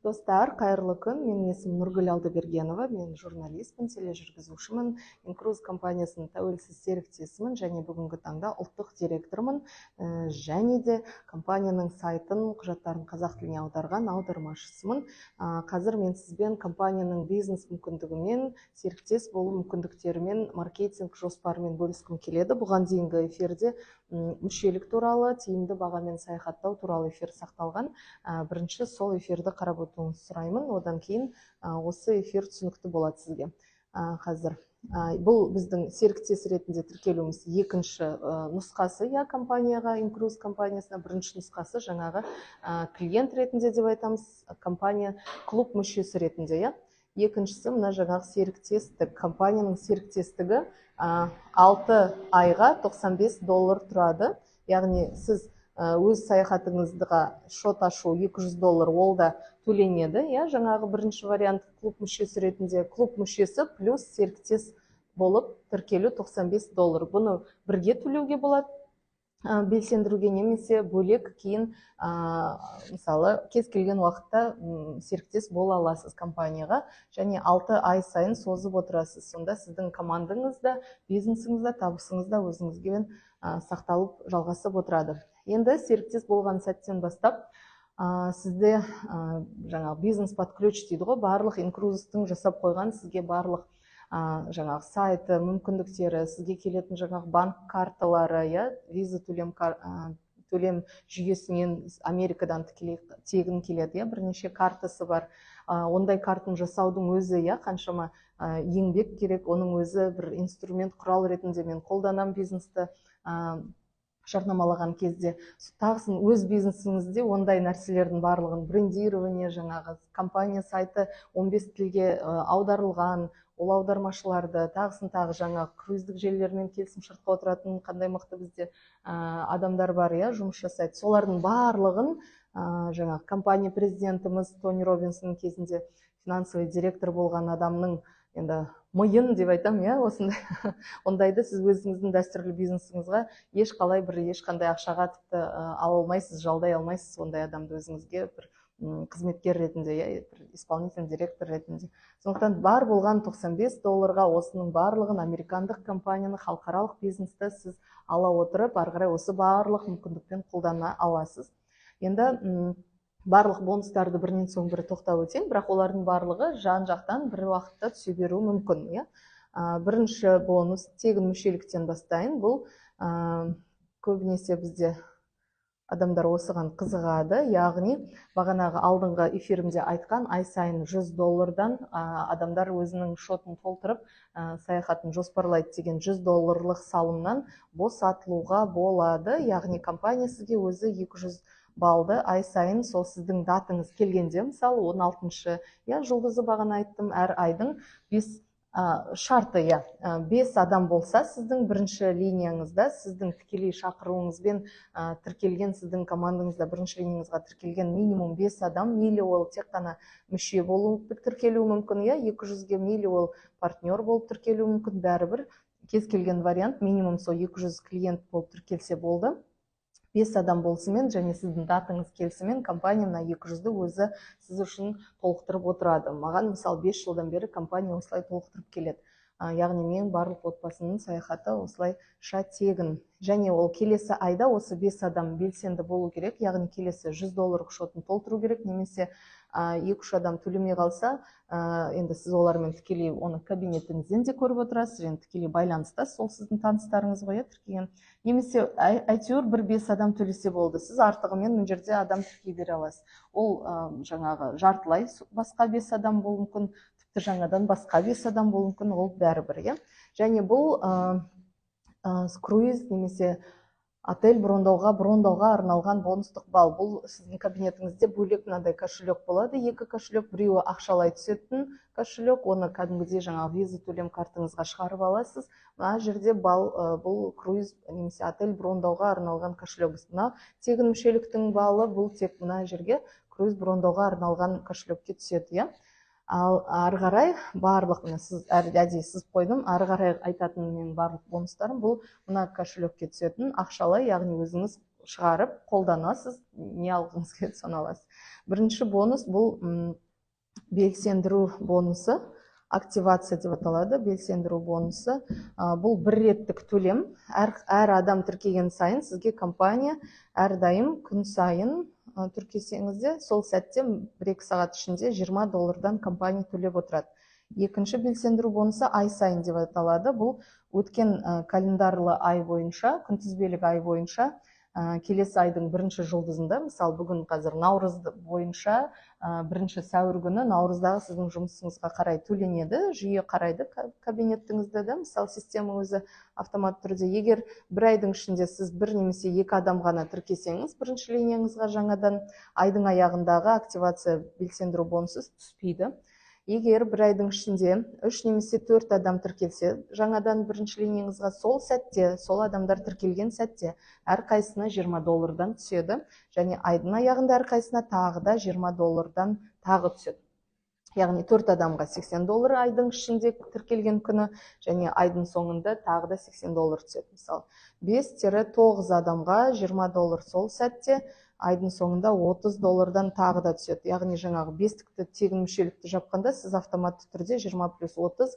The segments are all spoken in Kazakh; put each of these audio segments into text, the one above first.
Достар, қайырлы күн! Менің есімім Нұргүл Алдабергенова. Мен журналистпін, тележүргізушімін, Инкруз компаниясының тәуелсіз серіктесімін және бүгінгі таңда ұлттық директормын, және де компанияның сайтын, құжаттарын қазақ тіліне аударған аудармашысымын. Қазір мен сізбен компанияның бизнес мүмкіндігімен, серіктес болу мүмкіндіктерімен, маркетинг жоспарымен бөліскім келеді. Бұған дейінгі эфирде мүшелік туралы, тиімді бағамен саяхаттау туралы эфир сақталған. Бірінші сол эфирді қарап өтуіңізді сұраймын, одан кейін осы эфир түсінікті болады сізге. Қазір бұл біздің серіктес ретінде тіркелуіміз екінші нұсқасы, иә, компанияға, Инкруз компаниясына. Бірінші нұсқасы жаңағы клиент ретінде деп айтамыз, компания клуб мүшесі ретінде, иә. Екіншісі мына жаңағы серіктестік, компанияның серіктестігі 6 айға 95 доллар тұрады. Яғни сіз өз саяхатыңызға шот ашу 200 доллар, ол да төленеді, иә. Жаңағы бірінші вариант клуб мүшесі ретінде, клуб мүшесі плюс серіктес болып тіркелу 95 доллар. Бұны бірге төлеуге болады белсендіруге немесе бөлек кейін, мысалы, кез келген уақытта серіктес бола аласыз компанияға және 6 ай сайын созып отырасыз. Сонда сіздің командаңыз да, бизнесіңіз де, табысыңыз да өзіңізге сақталып, жалғасып отырады. Енді серіктес болған сәттен бастап сізде жаңағы бизнес под ключ дейді ғой, барлық Инкрузтың жасап қойған сізге барлық жаңағы сайты, мүмкіндіктері, сізге келетін жаңағы банк карталары, иә, Виза төлем жүйесінен Америкадан тікелей тегін келеді, иә, бірнеше картасы бар. Ондай картаны жасаудың өзі, иә, қаншама еңбек керек. Оның өзі бір инструмент, құрал ретінде мен қолданамын бизнесті жарнамалаған кезде. Тағысын өз бизнесіңізде ондай нәрселердің барлығын, брендирование, жаңағы компания сайты 15 тілге аударылған, ол аудармашыларды, тағысын тағы жаңағы круиздік желілермен келісімшартқа отыратын қандай мықты бізде адамдар бар, иә, жұмыс жасайды. Солардың барлығын жаңағы компания президентіміз Тони Робинсонның кезінде финансовый директор болған адамның енді миын деп айтамын, иә. Осындай ондайды сіз өзіңіздің дәстүрлі бизнесіңізға ешқалай бір ешқандай ақшаға тіпті ала алмайсыз, жалдай алмайсыз ондай адамды өзіңізге бір қызметкер ретінде, иә, бір исполнительный директор ретінде. Сондықтан бар болған 95 долларға осының барлығын, американдық компанияны, халықаралық бизнесті сіз ала отырып, ары қарай осы барлық мүмкіндікпен қолдана аласыз. Енді барлық бонустарды бірінен соң бірі тоқтап өтейін, бірақ олардың барлығы жан жақтан бір уақытта түсе беруі мүмкін, иә. Бірінші бонус тегін мүшеліктен бастайын. Бұл көбінесе бізде адамдар осыған қызығады, яғни бағанағы алдыңғы эфирімде айтқан ай сайын 100 доллардан адамдар өзінің шотын толтырып, саяхатын жоспарлайды деген 100 долларлық салымнан босатылуға болады. Яғни компания сізге өзі 200 балды ай сайын сол сіздің датаңыз келгенде, мысалы, 16-шы, иә, жұлдызы бағана айттым, әр айдың бес шарты, иә, бес адам болса сіздің бірінші линияңызда, сіздің тікелей шақыруыңызбен тіркелген, сіздің командаңызда бірінші линияңызға тіркелген минимум бес адам, мейлі ол тек қана мүше болып тіркелуі мүмкін, иә, 200-ге, мейлі ол партнер болып тіркелуі мүмкін, бәрібір, кез келген вариант, минимум сол 200 клиент болып тіркелсе болды. Бес адам болысымен және сіздің датаңыз келісімен компания мына 200-ді өзі сіз үшін толықтырып отырады. Маған, мысалы, 5 жылдан бері компания осылай толықтырып келеді. Яғни менің барлық отбасымның саяхаты осылайша тегін. Және ол келесі айда осы бес адам белсенді болу керек, яғни келесі 100 долларлық шотын толтыру керек немесе екі үш адам төлемей қалса, енді сіз олармен тікелей оны кабинетіңізден де көріп отырасыз және тікелей байланыста, сол сіздің таныстарыңыз ғой, иә, тіркеген. Немесе әйтеуір бір бес адам төлесе болды, сіз артығымен мына жерде адам тіркей бере аласыз. Ол жаңағы жартылай басқа бес адам болуы мүмкін, тіпті жаңадан басқа бес адам болуы мүмкін, ол бәрібір, иә. Және бұл круиз немесе отель брондауға арналған бонустық балл. Бұл сіздің кабинетіңізде бөлек мынандай кошелек болады, екі кошелек: біреуі ақшалай түсетін кошелек, оны кәдімгідей жаңағы Виза төлем картаңызға шығарып аласыз. Мына жерде балл, бұл круиз немесе отель брондауға арналған кошелек. Мына тегін мүшеліктің баллы, бұл тек мына жерге круиз брондауға арналған кошелекке түседі, иә. Ал ары қарай барлық мына сіз әдейі сызып қойдым, ары қарай айтатын менің барлық бонустарым бұл мына кошелекке түсетін ақшалай, яғни өзіңіз Шығарып қолданасыз, не алғыңыз келеді, соны аласыз. Бірінші бонус бұл белсендіру бонусы, активация деп аталады. Белсендіру бонусы бұл бір реттік төлем. Әр адам тіркеген сайын сізге компания әрдайым күн сайын тіркесеңіз де, сол сәтте 1-2 сағат ішінде 20 доллардан компания төлеп отырады. Екінші белсендіру бонусы ай сайын деп аталады. Бұл өткен календарлы ай бойынша, күнтізбелік ай бойынша келесі айдың бірінші жұлдызында, мысалы, бүгін қазір наурыз бойынша 1 сәуір күні наурыздағы сіздің жұмысыңызға қарай төленеді. Жүйе қарайды кабинетіңізді да, мысалы, система өзі автоматты түрде. Егер бір айдың ішінде сіз бір немесе екі адам ғана тіркесеңіз бірінші линияңызға жаңадан, айдың аяғындағы активация, белсендіру бонусы түспейді. Егер бір айдың ішінде үш немесе төрт адам тіркелсе жаңадан бірінші линияңызға, сол сәтте, сол адамдар тіркелген сәтте әрқайсысына 20 доллардан түседі және айдың аяғында әрқайсысына тағы да 20 доллардан тағы түседі. Яғни төрт адамға 80 доллар айдың ішінде тіркелген күні және айдың соңында тағы да 80 доллар түседі. Мысалы, 5-9 адамға 20 доллар сол сәтте, айдың соңында 30 доллардан тағы да түседі. Яғни жаңағы бестікті, тегін мүшелікті жапқанда сіз автоматты түрде 20 плюс 30,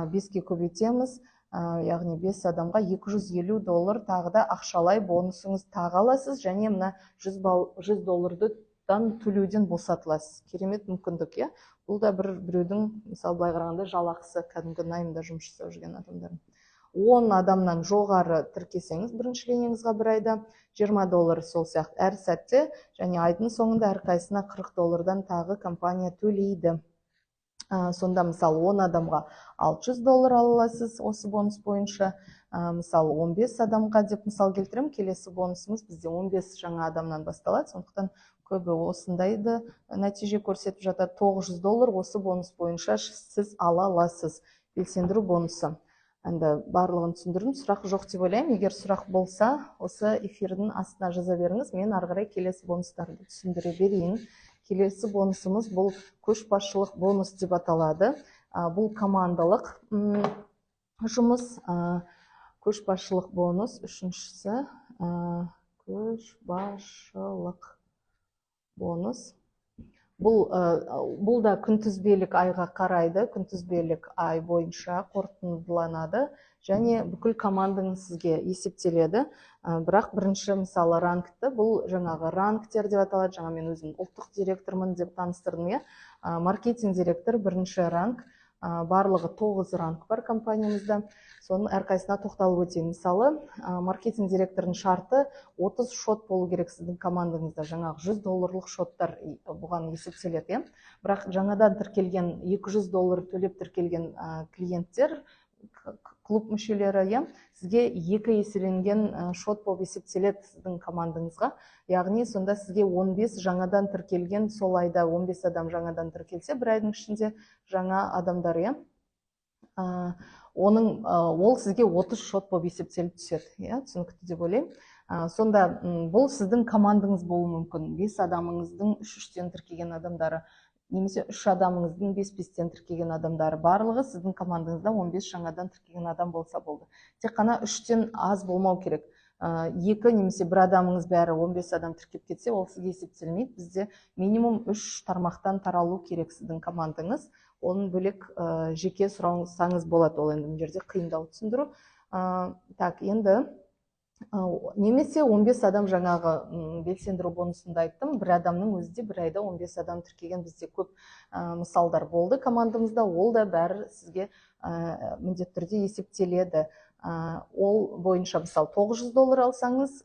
беске көбейтеміз, яғни 5 адамға 250 доллар тағы да ақшалай бонусыңыз тағы аласыз және мына 100 балл, 100 доллардан төлеуден босатыласыз. Керемет мүмкіндік, иә. Бұл да бір біреудің, мысалы, былай қарағанда, жалақысы кәдімгі наймда жұмыс жасап жүрген адамдардың. 10 адамнан жоғары тіркесеңіз бірінші линияңызға бір айда, 20 доллар сол сияқты әр сәтте және айдың соңында әрқайсысына 40 доллардан тағы компания төлейді. Сонда, мысалы, 10 адамға 600 доллар ала аласыз осы бонус бойынша. Мысалы, 15 адамға деп мысал келтіремін. Келесі бонусымыз бізде 15 жаңа адамнан басталады, сондықтан көбі осындайды нәтиже көрсетіп жатады. 900 доллар осы бонус бойынша сіз ала аласыз. Белсендіру бонусы. Енді барлығын түсіндірдім, сұрақ жоқ деп ойлаймын. Егер сұрақ болса, осы эфирдің астына жаза беріңіз, мен ары қарай келесі бонустарды түсіндіре берейін. Келесі бонусымыз бұл көшбасшылық бонус деп аталады. Бұл командалық жұмыс. Көшбасшылық бонус үшіншісі. Көшбасшылық бонус бұл да күнтізбелік айға қарайды, күнтізбелік ай бойынша қорытындыланады және бүкіл командаңыз сізге есептеледі. Бірақ бірінші, мысалы, рангты, бұл жаңағы рангтер деп аталады. Жаңа мен өзім ұлттық директормын деп таныстырдым, иә. Маркетинг директор бірінші ранг. Барлығы тоғыз ранг бар компаниямызда, соның әрқайсысына тоқталып өтейін. Мысалы, маркетинг директорының шарты: 30 шот болу керек сіздің командаңызда. Жаңағы 100 долларлық шоттар бұған есептеледі, иә. Бірақ жаңадан тіркелген, 200 доллар төлеп тіркелген клиенттер, клуб мүшелері, иә, сізге екі еселенген шот болып есептеледі сіздің командаңызға. Яғни сонда сізге 15 жаңадан тіркелген, сол айда 15 адам жаңадан тіркелсе бір айдың ішінде, жаңа адамдар, иә, оның ол сізге 30 шот болып есептеліп түседі, иә. Түсінікті деп ойлаймын. Сонда бұл сіздің командаңыз болуы мүмкін: бес адамыңыздың үш үштен тіркеген адамдары немесе үш адамыңыздың бес бестен тіркеген адамдары. Барлығы сіздің командаңызда 15 жаңадан тіркеген адам болса болды. Тек қана үштен аз болмау керек. Екі немесе бір адамыңыз бәрі 15 адам тіркеп кетсе, ол сізге есептелмейді. Бізде минимум үш тармақтан таралу керек сіздің командаңыз. Оның бөлек жеке сұрасаңыз болады, ол енді мына жерде қиындау түсіндіру. Так, енді немесе 15 адам, жаңағы белсендіру бонусында айттым, бір адамның өзі де бір айда 15 адам тіркеген, бізде көп мысалдар болды командамызда, ол да бәрі сізге міндетті түрде есептеледі. Ол бойынша, мысалы, 900 доллар алсаңыз,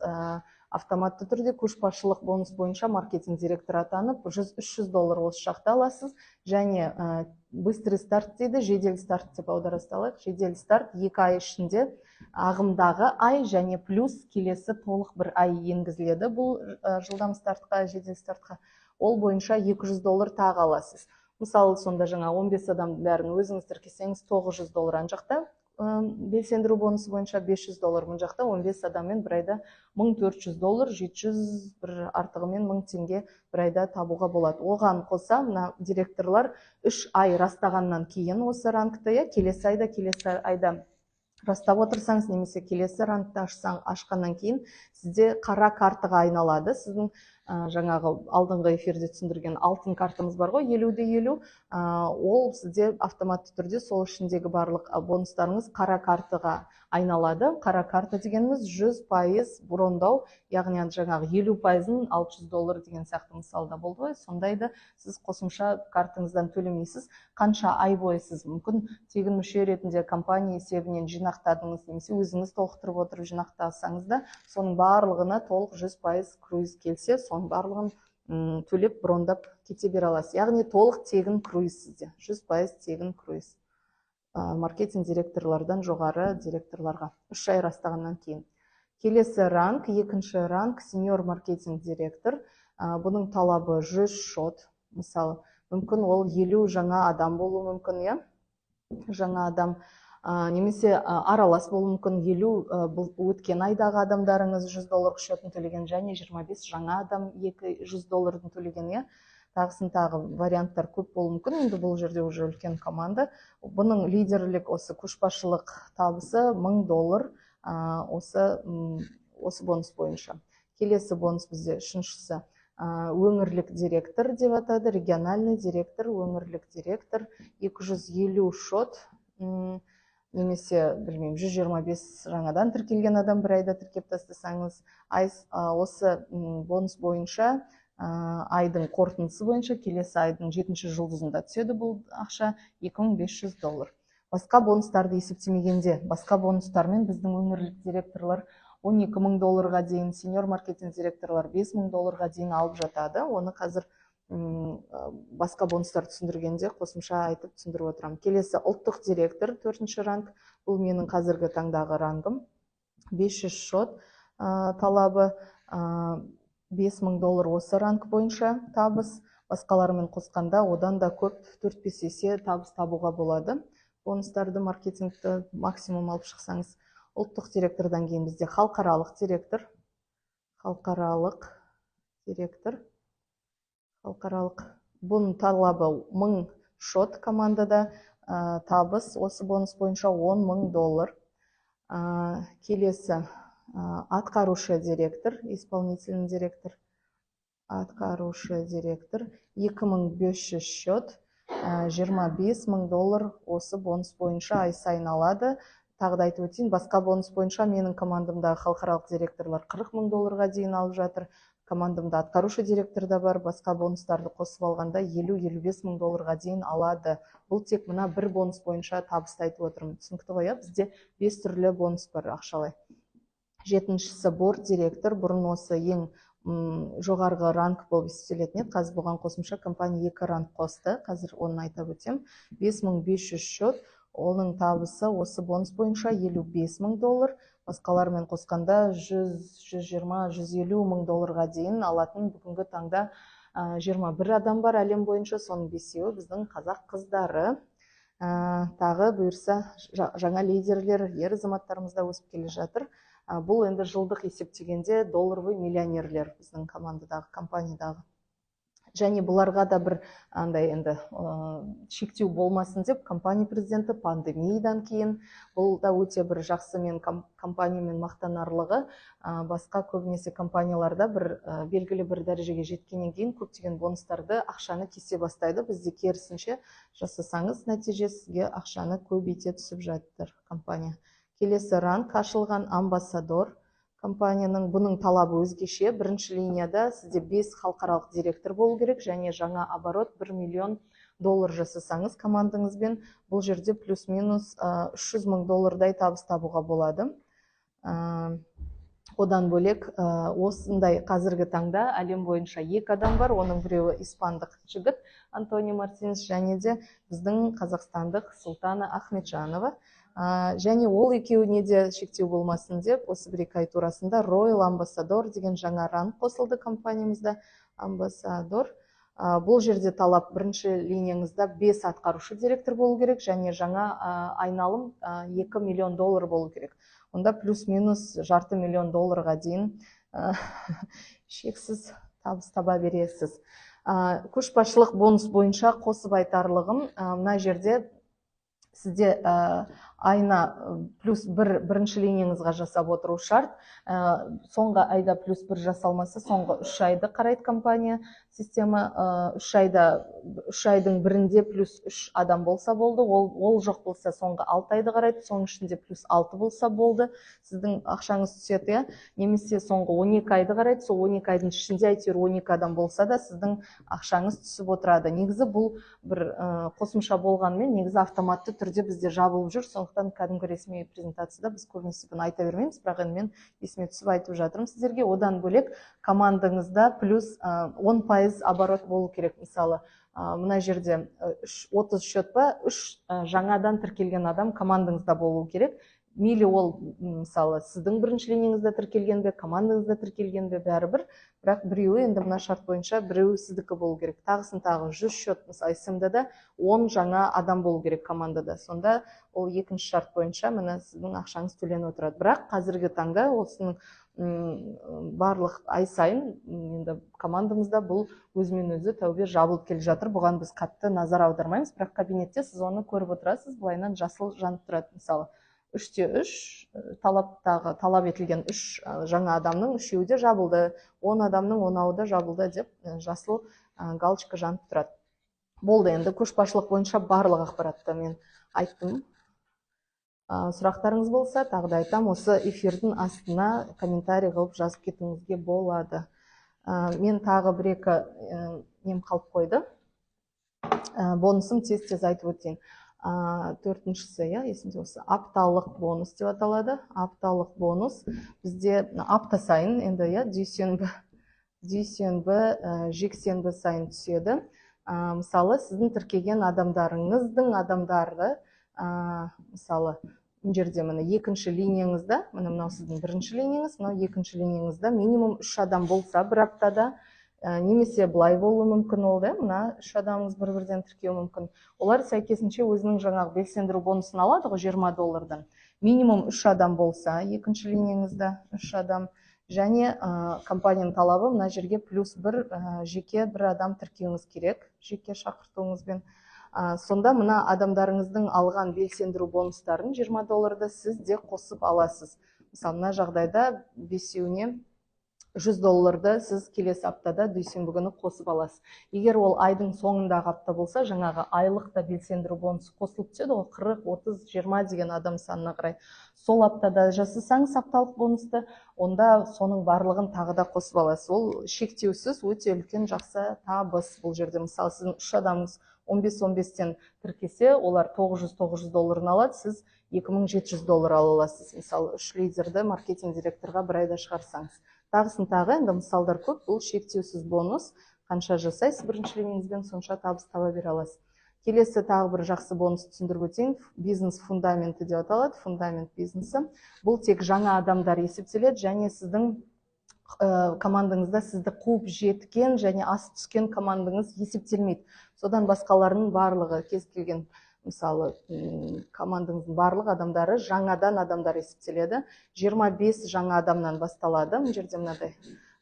автоматты түрде көшбасшылық бонус бойынша маркетинг директоры атанып, 100-300 доллар осы жақта аласыз. Және быстрый старт дейді, жедел старт деп аудара салайық. Жедел старт 2 ай ішінде, ағымдағы ай және плюс келесі толық бір ай енгізіледі бұл жылдам стартқа, жедел стартқа. Ол бойынша 200 доллар тағы аласыз. Мысалы, сонда жаңа 15 адамның бәрін өзіңіз тіркесеңіз, 900 доллар ана жақта белсендіру бонусы бойынша, 500 доллар мына жақта, 15 адаммен бір айда 1400 доллар, 700 бір артығымен мың теңге бір айда табуға болады. Оған қоса мына директорлар 3 ай растағаннан кейін осы рангты, иә, келесі айда Растап отырсаңыз немесе келесі рангты ашқаннан кейін сізде қара картаға айналады. Сіздің жаңағы алдыңғы эфирде түсіндірген алтын картамыз бар ғой, 50 де 50, ол сізде автоматты түрде сол ішіндегі барлық бонустарыңыз қара картаға айналады. Қара карта дегеніміз 100% брондау, яғни жаңағы 50%-ын 600 доллар деген сияқты мысалда болды ғой, сондайды сіз қосымша картаңыздан төлемейсіз. Қанша ай бойы сіз мүмкін тегін мүше ретінде компания есебінен жинақтадыңыз немесе өзіңіз толықтырып отырып жинақтасаңыз да, соның барлығына толық 100% круиз келсе, соның барлығын төлеп, брондап кете бере аласыз. Яғни толық тегін круиз сізде, 100% тегін круиз маркетинг директорлардан жоғары директорларға 3 ай растағаннан кейін. Келесі ранг, екінші ранг, сеньор маркетинг директор. Бұның талабы 100 шот. Мысалы, мүмкін, ол 50 жаңа адам болуы мүмкін, иә, жаңа адам немесе аралас болуы мүмкін: 50 бұл өткен айдағы адамдарыңыз 100 доллар счетын төлеген және 25 жаңа адам 200 доллардың төлеген, иә, тағысын тағы варианттар көп болуы мүмкін. Енді бұл жерде уже үлкен команда. Бұның лидерлік, осы көшбасшылық табысы 1000 доллар осы бонус бойынша. Келесі бонус бізде үшіншісі өңірлік директор деп атады, региональный директор, өңірлік директор. 250 шот немесе, білмеймін, 125 жаңадан тіркелген адам бір айда тіркеп тастасаңыз, ай осы бонус бойынша айдың қорытындысы бойынша келесі айдың жетінші жұлдызында түседі бұл ақша, 2500 доллар. Басқа бонустарды есептемегенде, басқа бонустармен біздің өңірлік директорлар 12 мың долларға дейін, сеньор маркетинг директорлар 5 мың долларға дейін алып жатады. Оны қазір басқа бонустар түсіндіргенде қосымша айтып түсіндіріп отырамын. Келесі ұлттық директор, төртінші ранг, бұл менің қазіргі таңдағы рангым. 500 шот талабы, 5000 доллар осы ранг бойынша табыс. Басқаларымен қосқанда одан да көп, 4-5 есе табыс табуға болады, бонустарды, маркетингті максимум алып шықсаңыз. Ұлттық директордан кейін бізде халықаралық директор. Халықаралық директор, халықаралық, бұның талабы 1000 шот командада, табыс осы бонус бойынша 10 мың доллар. Келесі атқарушы директор, исполнительный директор. Атқарушы директор 2500 счет, 25 мың доллар осы бонус бойынша ай сайын алады. Тағы да айтып өтейін, басқа бонус бойынша менің командамдағы халықаралық директорлар 40 мың долларға дейін алып жатыр. Командамда атқарушы директор да бар, басқа бонустарды қосып алғанда 50-55 мың долларға дейін алады. Бұл тек мына бір бонус бойынша табысты айтып отырмын, түсінікті ғой, иә? Бізде бес түрлі бонус бар ақшалай. Жетіншісі борд директор. Бұрын осы ең жоғарғы ранг болып есептелетін еді, қазір бұған қосымша компания екі ранг қосты, қазір оны айтап өтемін. 5500 счет, оның табысы осы бонус бойынша 55 мың доллар. Басқалармен қосқанда 100, 120, 150 мың долларға дейін алатын бүгінгі таңда 21 адам бар әлем бойынша, соның бесеуі біздің қазақ қыздары. Тағы бұйырса, жаңа лидерлер, ер азаматтарымыз да өсіп келе жатыр. Бұл енді жылдық есептегенде долларовый миллионерлер біздің командадағы, компаниядағы. Және бұларға да бір андай енді шектеу болмасын деп компания президенті пандемиядан кейін, бұл да өте бір жақсы, мен компаниямен мақтанарлығы, басқа көбінесе компанияларда бір белгілі бір дәрежеге жеткеннен кейін көптеген бонустарды, ақшаны кесе бастайды. Бізде керісінше, жасасаңыз, нәтиже сізге ақшаны көбейте түсіп жатыр компания. Келесі ранг ашылған амбассадор компанияның. Бұның талабы өзгеше: бірінші линияда сізде бес халықаралық директор болу керек және жаңа оборот 1 миллион доллар жасасаңыз командаңызбен, бұл жерде плюс минус 300 мың доллардай табыс табуға болады. Одан бөлек, осындай қазіргі таңда әлем бойынша екі адам бар, оның біреуі испандық жігіт Антонио Мартинес және де біздің қазақстандық Сұлтана Ахметжанова. Және ол екеуіне де шектеу болмасын деп, осы 1-2 ай турасында Royal Ambassador деген жаңа ранг қосылды компаниямызда, амбассадор. Бұл жерде талап: бірінші линияңызда бес атқарушы директор болу керек және жаңа айналым 2 миллион доллар болу керек. Онда плюс минус жарты миллион долларға дейін шексіз табыс таба бересіз. Көшбасшылық бонус бойынша қосып айтарлығым, мына жерде сізде Айына +1 бірінші линияңызға жасап отыру шарт. Соңғы айда +1 жасалмаса, соңғы 3 айды қарайды компания система. 3 айда, 3 айдың бірінде +3 адам болса болды. Ол жоқ болса, соңғы 6 айды қарайды, соның ішінде +6 болса болды, сіздің ақшаңыз түседі, иә. Немесе соңғы 12 айды қарайды, сол 12 айдың ішінде әйтеуір 12 адам болса да, сіздің ақшаңыз түсіп отырады. Негізі бұл бір қосымша болғанымен, негізі автоматты түрде бізде жабылып жүр. Сондықтан кәдімгі ресми презентацияда біз көбінесе бұны айта бермейміз, бірақ енді мен есіме түсіп айтып жатырмын сіздерге. Одан бөлек, командаңызда +10% оборот болу керек. Мысалы, мына жерде 30 счет па, үш жаңадан тіркелген адам командаңызда болу керек. Мейлі ол, мысалы, сіздің бірінші линияңызда тіркелген бе, командаңызда тіркелген бе, бәрібір, бірақ біреуі енді мына шарт бойынша біреуі сіздікі болу керек. Тағысын тағы 100 счет, мысалы, СМД да 10 жаңа адам болу керек командада. Сонда ол екінші шарт бойынша, міне, сіздің ақшаңыз төленіп отырады. Бірақ қазіргі таңда осының барлық ай сайын енді командамызда бұл өзімен өзі тәубе жабылып келе жатыр. Бұған біз қатты назар аудармаймыз, бірақ кабинетте сіз оны көріп отырасыз, былайынан жасыл жанып тұрады. Мысалы, 3-те 3 талаптағы, талап етілген үш жаңа адамның үшеуі де жабылды, 10 адамның онауы да жабылды деп жасыл галочка жанып тұрады. Болды, енді көшбасшылық бойынша барлық ақпаратты мен айттым. Сұрақтарыңыз болса, тағы да айтамын, осы эфирдің астына комментарий қылып жазып кетуіңізге болады. Мен тағы бір екі нем қалып қойды, бонусым, тез тез айтып өтейін. Төртіншісі, иә, есімде болса, апталық бонус деп аталады. Апталық бонус бізде апта сайын енді, иә, дүйсенбі, жексенбі сайын түседі. Мысалы, сіздің тіркеген адамдарыңыздың адамдары, мысалы, мына жерде, міне, екінші линияңызда, міне, мынау сіздің бірінші линияңыз, мынау екінші линияңызда минимум үш адам болса бір аптада, немесе былай болуы мүмкін ол да, мына үш адамыңыз бір бірден тіркеуі мүмкін. Олар сәйкесінше өзінің жаңағы белсендіру бонусын алады ғой 20 доллардан. Минимум үш адам болса екінші линияңызда, үш адам және компанияның талабы мына жерге +1 жеке бір адам тіркеуіңіз керек жеке шақыртуыңызбен. Сонда мына адамдарыңыздың алған белсендіру бонустарын, 20 долларды, сіз де қосып аласыз. Мысалы, мына жағдайда бесеуіне 100 долларды сіз келесі аптада дүйсенбі күні қосып аласыз. Егер ол айдың соңындағы апта болса, жаңағы айлықта белсендіру бонусы қосылып түседі ғой, 40, 30, 20 деген адам санына қарай. Сол аптада жасасаңыз апталық бонусты, онда соның барлығын тағы да қосып аласыз. Ол шектеусіз, өте үлкен жақсы табыс бұл жерде. Мысалы, сіздің үш адамыңыз 15-15-тен тіркесе, олар 900-900 долларын алады, сіз 2700 доллар ала аласыз. Мысалы, үш лидерді маркетинг директорға бір айда шығарсаңыз. Тағысын тағы енді мысалдар көп. Бұл шектеусіз бонус, қанша жасайсыз бірінші линияңызбен, сонша табыс таба бере аласыз. Келесі тағы бір жақсы бонус түсіндіріп өтейін. Бизнес фундаменті деп аталады, фундамент бизнесі. Бұл тек жаңа адамдар есептеледі және сіздің командаңызда сізді қуып жеткен және асып түскен командаңыз есептелмейді. Содан басқаларының барлығы, кез келген, мысалы, командаңыздың барлық адамдары жаңадан адамдар есептеледі. 25 жаңа адамнан басталады. Мына жерде мынадай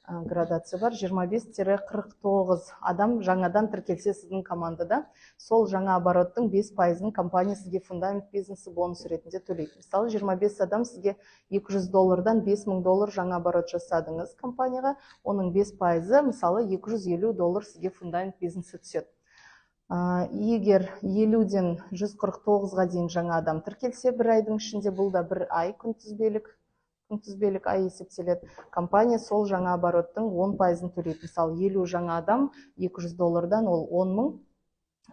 градация бар: 25-49 адам жаңадан тіркелсе сіздің командада, сол жаңа обороттың 5 пайызын компания сізге фундамент бизнесі бонус ретінде төлейді. Мысалы, 25 адам сізге 200 доллардан 5000 доллар жаңа оборот жасадыңыз компанияға, оның 5 пайызы, мысалы, 250 доллар сізге фундамент бизнесі түседі. Егер 50-ден 149-ға дейін жаңа адам тіркелсе бір айдың ішінде, бұл да бір ай, күнтізбелік ай есептеледі, компания сол жаңа обороттың 10 пайызын төлейді. Мысалы, 50 жаңа адам 200 доллардан, ол 10 мың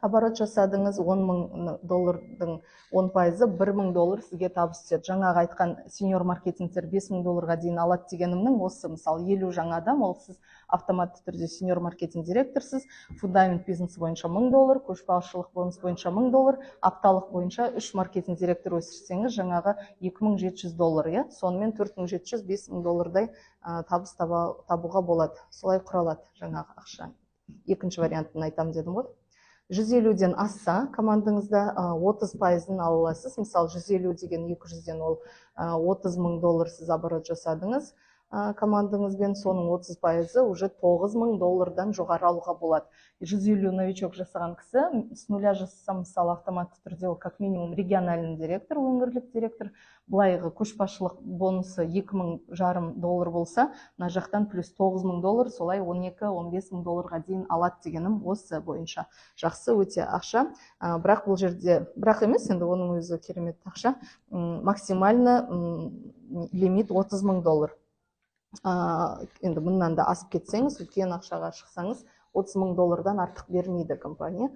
оборот жасадыңыз, 10 мың доллардың 10 пайызы 1000 доллар сізге табыс түседі. Жаңағы айтқан сеньор маркетингтер 5000 долларға дейін алады дегенімнің осы. Мысалы, 50 жаңа адам, ол сіз автоматты түрде сеньор маркетинг директорсыз. Фундамент бизнесі бойынша 1000 доллар, көшбасшылық бонус бойынша 1000 доллар, апталық бойынша үш маркетинг директор өсірсеңіз, жаңағы 2700 доллар, иә, сонымен 4700, 5000 доллардай табыс табуға болады. Солай құралады жаңағы ақша. Екінші вариантын айтамын дедім ғой. 150-ден асса командаңызда, 30 пайызын ала аласыз. Мысалы, 150 деген 200-ден, ол 30 мың доллар сіз оборот жасадыңыз. Командаңызбен соның 30%-ы уже 9000 доллардан жоғары алуға болады. 150 новичок жасаған кісі с нуля жасаса, мысалы, автоматты түрде ол как минимум региональный директор, өңірлік директор. Былайғы көшбасшылық бонусы 2500 доллар болса, мына жақтан плюс 9000 доллар, солай 12-15 мың долларға дейін алады дегенім осы бойынша. Жақсы өте ақша, бірақ бұл жерде, бірақ емес, енді оның өзі керемет ақша. Максимально лимит 30 мың доллар. Енді мұнан да асып кетсеңіз, үлкен ақшаға шықсаңыз, 30 мың доллардан артық бермейді компания.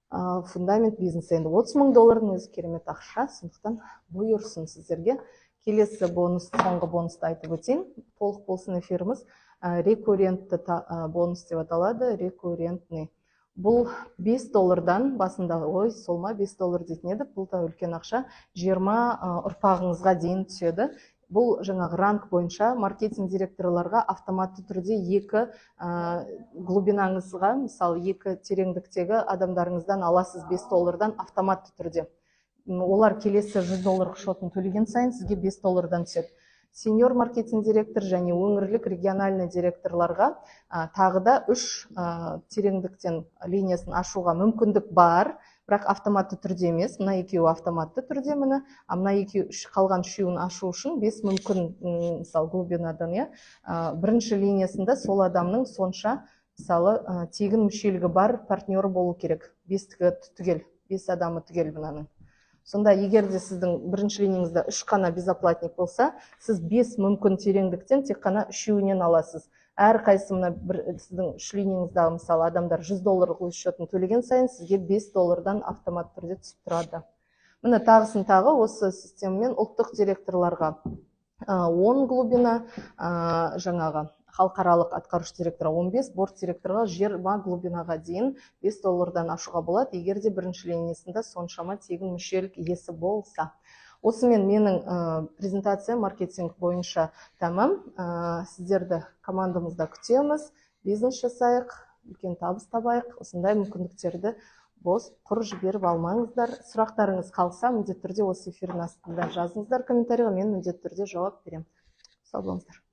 Фундамент бизнеса енді 30 мың доллардың өзі керемет ақша, сондықтан бұйырсын сіздерге. Келесі бонус, соңғы бонусты айтып өтейін, толық болсын эфиріміз. Рекуррентті бонус деп аталады, рекуррентный. Бұл 5 доллардан басында, ой, сол ма, 5 доллар дейтін едік, бұл да үлкен ақша, 20 ұрпағыңызға дейін түседі. Бұл жаңағы ранг бойынша маркетинг директорларға автоматты түрде екі глубинаңызға, мысалы, екі тереңдіктегі адамдарыңыздан аласыз 5 доллардан автоматты түрде. Олар келесі 100 долларлық шотын төлеген сайын сізге 5 доллардан түседі. Сеньор маркетинг директор және өңірлік, региональный директорларға тағы да үш тереңдіктен линиясын ашуға мүмкіндік бар, бірақ автоматты түрде емес. Мына екеуі автоматты түрде, міне, а мына екеуі, үш, қалған үшеуін ашу үшін бес мүмкін, мысалы, глубинадан, иә, бірінші линиясында сол адамның сонша, мысалы, тегін мүшелігі бар партнері болу керек, бестігі түгел, бес адамы түгел мынаның. Сонда егер де сіздің бірінші линияңызда үш қана безоплатник болса, сіз бес мүмкін тереңдіктен тек қана үшеуінен аласыз. Әрқайсысы мына бір сіздің үш линияңыздағы, мысалы, адамдар 100 долларлық өз счетын төлеген сайын сізге 5 доллардан автоматты түрде түсіп тұрады. Міне, тағысын тағы осы системамен ұлттық директорларға 10 глубина, жаңағы халықаралық атқарушы директорға 15, борд директорға 20 глубинаға дейін 5 доллардан ашуға болады, егер де бірінші линиясында соншама тегін мүшелік иесі болса. Осымен менің презентация маркетинг бойынша тәмам. Сіздерді командамызда күтеміз, бизнес жасайық, үлкен табыс табайық. Осындай мүмкіндіктерді бос құр жіберіп алмаңыздар. Сұрақтарыңыз қалса, міндетті түрде осы эфирдің астында жазыңыздар комментарийға, мен міндетті түрде жауап беремін. Сау болыңыздар.